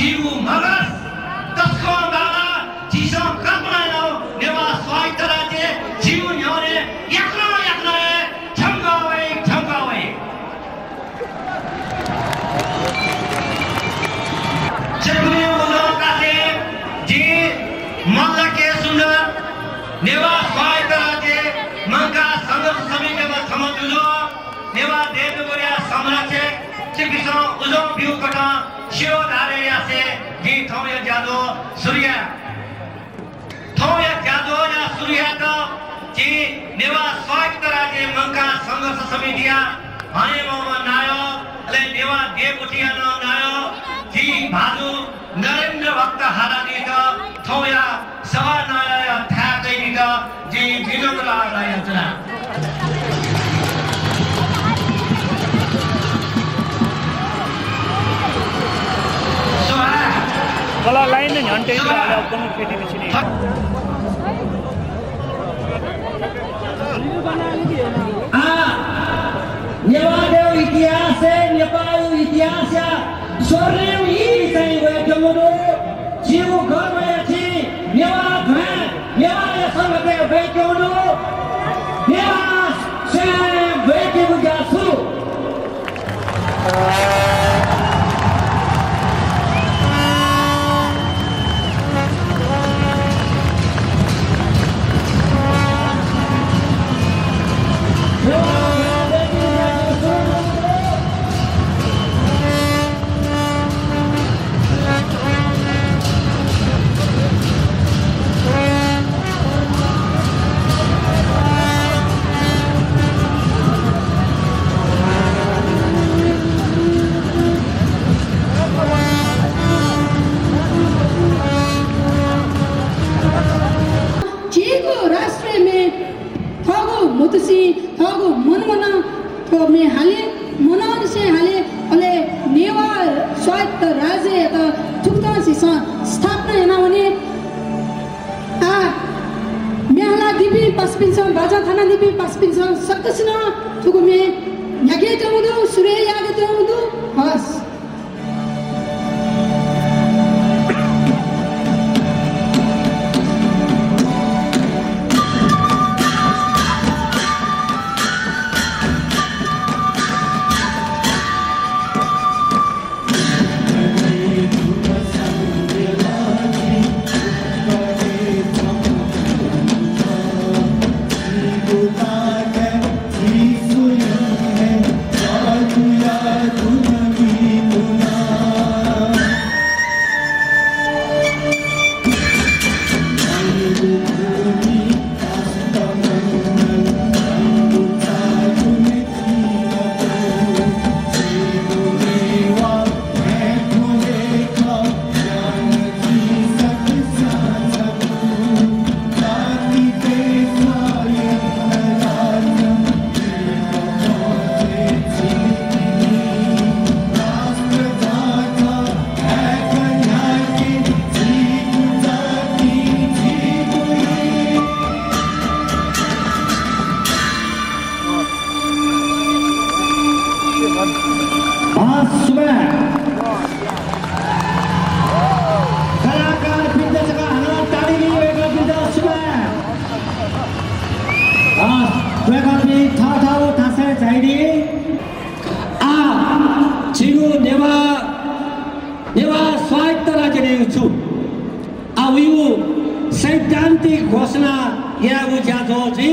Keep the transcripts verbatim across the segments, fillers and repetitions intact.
झीगु मगस तसकं बांलाः, झीसं कल्पना यानागु नेवाः स्वायत्त राज्य झीगु न्ह्यःने याकनं याकनं हे थ्यंकः वइ, थ्यंकः वइ। चेपुलिं उजं कासे जिं मल्ल के सुन्दर नेवाः स्वायत्त राज्य मंकाः संघर्ष समितियाम्ह छम्ह जुजु, नेवाः देय् दुगुलिया संरक्षक, छिकपिन्सं उजं ब्यूकथं सेवाधारया यासें जिं थौंया ज्याझ्वः सुरु याये। थौंया ज्याझ्वःया सुरु यायेत झी नेवाः स्वायत्त राज्य मंकाः संघर्ष समितिया हनेबहःम्ह नायः, अले नेवाः देय् गुथिया नं नायः, झी भाजु नरेन्द्र भक्त हारानीत थौंया सभानायःया थाय् कयादीत जिं विनम्र आग्रह यानाच्वना। स्वाहा। कला लाइन न्ह्यःने तइगु स्वाहा। अले अप्वः नं फ्यतुनाच्वनी। आ, नेवाःया इतिहासय्, नेपाःया इतिहासया स्वर्णिम ई चाहिँ वयेत्यंगु दु। झीगु गर्वया चिं नेवाः ध्वाँय्, नेवाःया संगतय् वयेत्यंगु दु। नेवाः स्वयां वयेकेगु ज्या छु? झीगु राष्ट्रिय म्ये थःगु म्हुतुसिं, थःगु मनमनं थ्व म्ये हाले, मनंनिसें हाले, अले नेवाः स्वायत्त राज्ययात थुकथं झीसं स्थापना यानावने। आ, म्ये हालादीपिं पासापिन्सं, बाजं थानादीपिं पासापिन्सं सकसिनं थुगु म्ये न्ह्याकेत्यंगु दु, सुरु याकेत्यंगु दु। हस्। हस्, सुभाय्। कलाकारपिन्त छकः हानं ताली बी, वय्कःपिन्त सुभाय्। हस्, वय्कःपिं थःथःगु थासय् झायादी। आ, झीगु नेवाः, नेवाः स्वायत्त राज्य धइगु छु? आ, वयागु सैद्धान्तिक घोषणा यायेगु ज्याझ्वः जुइ।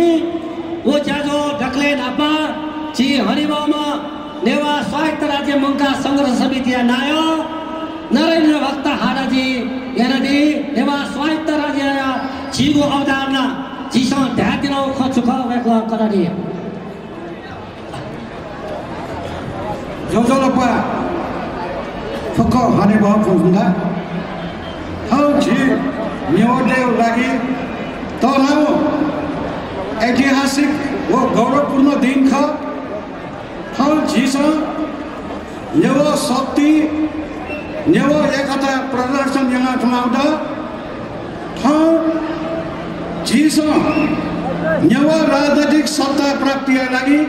व ज्याझ्वः दकलय् न्हापां झी हनेबहःम्ह नेवाः स्वायत्त राज्य मंकाः संघर्ष समितिया नायः नरेन्द्र भक्त हाराजी यानादी। नेवाः स्वायत्त राज्यया झीगु अवधारणा, झीसं धायेत्यनागु खँ छु खः, वय्कलं कनादी। ज्वजलपा फुक्क हनेबहःपिं जुल। थौं झी नेवाःतय्गु लागि तःधंगु ऐतिहासिक व गौरवपूर्ण दिं खः। थौं झीसं नेवाः शक्ति, नेवाः एकता प्रदर्शन यानाच्वनागु दु। थौं झीसं नेवाः राजनैतिक सत्ता प्राप्तिया लागि,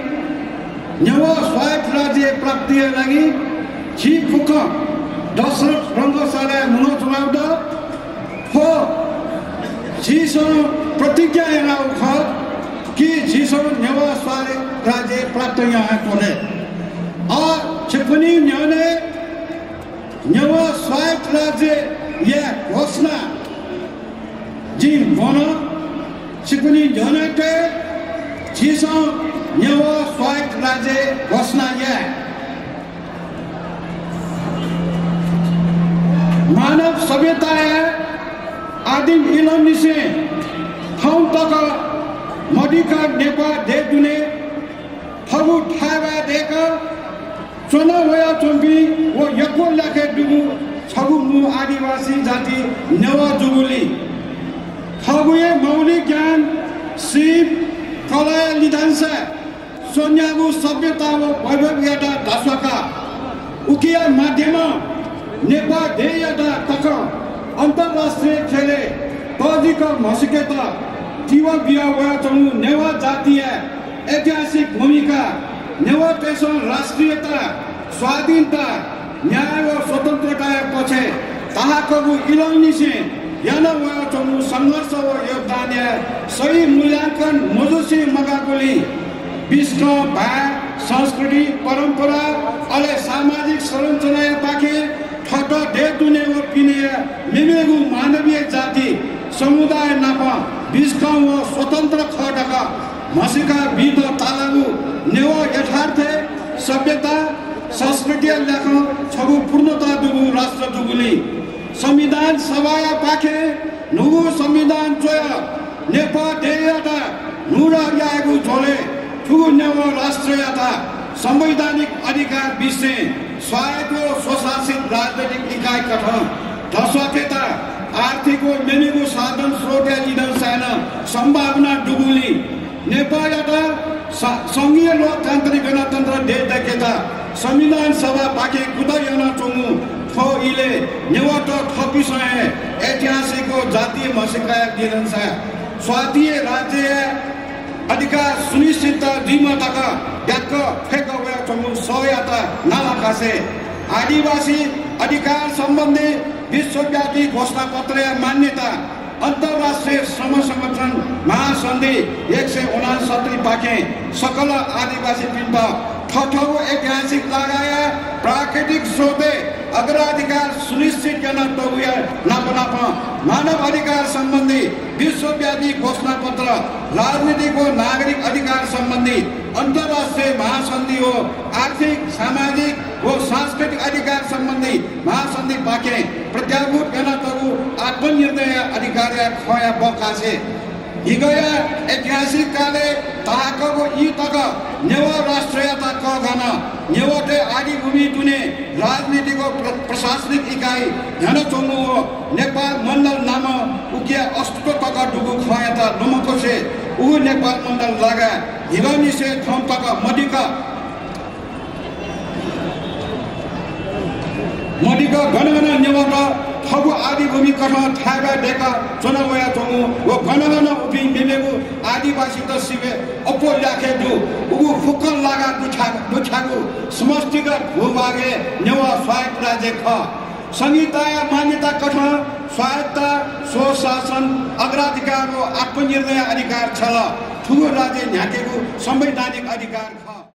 नेवाः स्वायत्त राज्य प्राप्तिया लागि झी फुक्कं दशरथ रंगशालाया न्हूगु च्वनागु दु। थ्व झीसं प्रतिज्ञा यानागु खः कि झीसं नेवाः स्वायत्त राज्य प्राप्त याना त्वने। अ, छिकपिनि न्ह्यःने नेवाः स्वायत्त राज्यया घोषणा जिं ब्वन। छिकपिनि न्ह्यःने झीसं नेवाः स्वायत्त राज्य घोषणा याये। मानव सभ्यताया आदिम इलंनिसें थौं तक मदिक्क नेपाः देय् दुने थःगु थाय्‌बाय् दय्‌क च्वना वयाच्वंपिं व यक्व ल्याखय् दुगु छगू मू आदिवासी जाति नेवाः जूगुलिं थःगु हे मौलिक ज्ञान, सीप, कलाया लिधंसाय् स्वन्यागू सभ्यता व वैभवयात धस्वाकाः उकिया माध्यमं नेपाः देय्‌यात तकं अन्तर्राष्ट्रिय ख्यलय् तःजिक म्हसीकेत तिबः बिया वयाच्वंगु नेवाः जातिया ऐतिहासिक भूमिका, नेवाःतय्‌सं राष्ट्रियता, स्वाधीनता, न्याय व स्वतन्त्रताया पक्षय् तःहाकःगु इलंनिसें याना वयाच्वंगु संघर्ष व योगदानया सही मूल्यांकन मजुसे मगाःगुलिं बिस्कं भाय्, संस्कृति, परम्परा, अले सामाजिक संरचनाया पाखें थःत देय् दुने व पिनेया मेमेगु मानवीय जाति समुदाय नाप बिस्कं व स्वतन्त्र खः धकाः म्हसीका बीत ताःलाःगु नेवाः यथार्थय् सभ्यता, संस्कृतिया ल्याखं छगू पूर्णता दुगु राष्ट्र दुगुलिं संविधान सभाया पाखें न्हूगु संविधान च्वयाः नेपाः देय्‌यात न्हूदँ यायेगु झ्वलय् थुगु नेवाः राष्ट्रयात संवैधानिक अधिकार बिसें स्वायत्त व स्वशासित राजनैतिक इकाइ कथं धस्वाकेत आर्थिक व मेमेगु साधन स्रोतया लिधंसाय् नं सम्भावना दुगुलिं नेपाःयात स-, संघीय लोकतान्त्रिक गणतन्त्र देय् दय्‌केत संविधान सभापाखें कुतः यानाच्वंगु थ्व इलय् नेवाःत थःपिन्सं हे ऐतिहासिक व जातीय म्हसीकाया लिधंसाय् स्वायत्त राज्यया अधिकार सुनिश्चित जुइमा तक ब्याक्क फ्यंक वयाच्वंगु सःयात नालाकासे आदिवासी अधिकार सम्बन्धी विश्वव्यापी घोषणापत्रया मान्यता, अन्तर्राष्ट्रिय श्रम संगठन महासन्धि एक सय उनासत्तरी पाखें सकल आदिवासीपिन्त थःथःगु ऐतिहासिक लागाया प्राकृतिक स्रोतय् अग्राधिकार सुनिश्चित यानातःगुया नाप नाप मानव अधिकार सम्बन्धी विश्वव्यापी घोषणापत्र, राजनीतिक व नागरिक अधिकार सम्बन्धी अन्तर्राष्ट्रिय महासन्धि व आर्थिक, सामाजिक व सांस्कृतिक अधिकार सम्बन्धी महासन्धिपाखें प्रत्याभूत यानातःगु आत्मनिर्णय अधिकारया खँया बखंसे हिगया ऐतिहासिक कालय् तःहाकःगु ई तक नेवाः राष्ट्रयात कःघानाः नेवाःतय् आदिभूमि दुने राजनीतिक व प्र-, प्रशासनिक इकाइ न्ह्यानाच्वंगु व नेपाल मण्डल नामं उकिया अस्तित्व तक दुगु खँयात लुमंकुसे उगु नेपाल मण्डल लागाय् हिगःनिसें थौं तक मदिक्क मदिक्क गन गन नेवाःत थःगु आदिभूमि कथं थाय्‌बाय् दय्‌काः च्वना वयाच्वंगु व गन गन उपिं मेमेगु आदिवासीत सिबय् अप्वः ल्याखय् दु। उगु फुक्कं लागाः दुथ्या-, दुथ्याःगु समष्टिगत भूभागय् नेवाः स्वायत्त राज्य खः। संहिताया मान्यता कथं स्वायत्तता, स्वशासन, अग्राधिकार व आत्मनिर्णय अधिकार छ्यल। थुगु राज्य न्ह्याकेगु संवैधानिक अधिकार खः।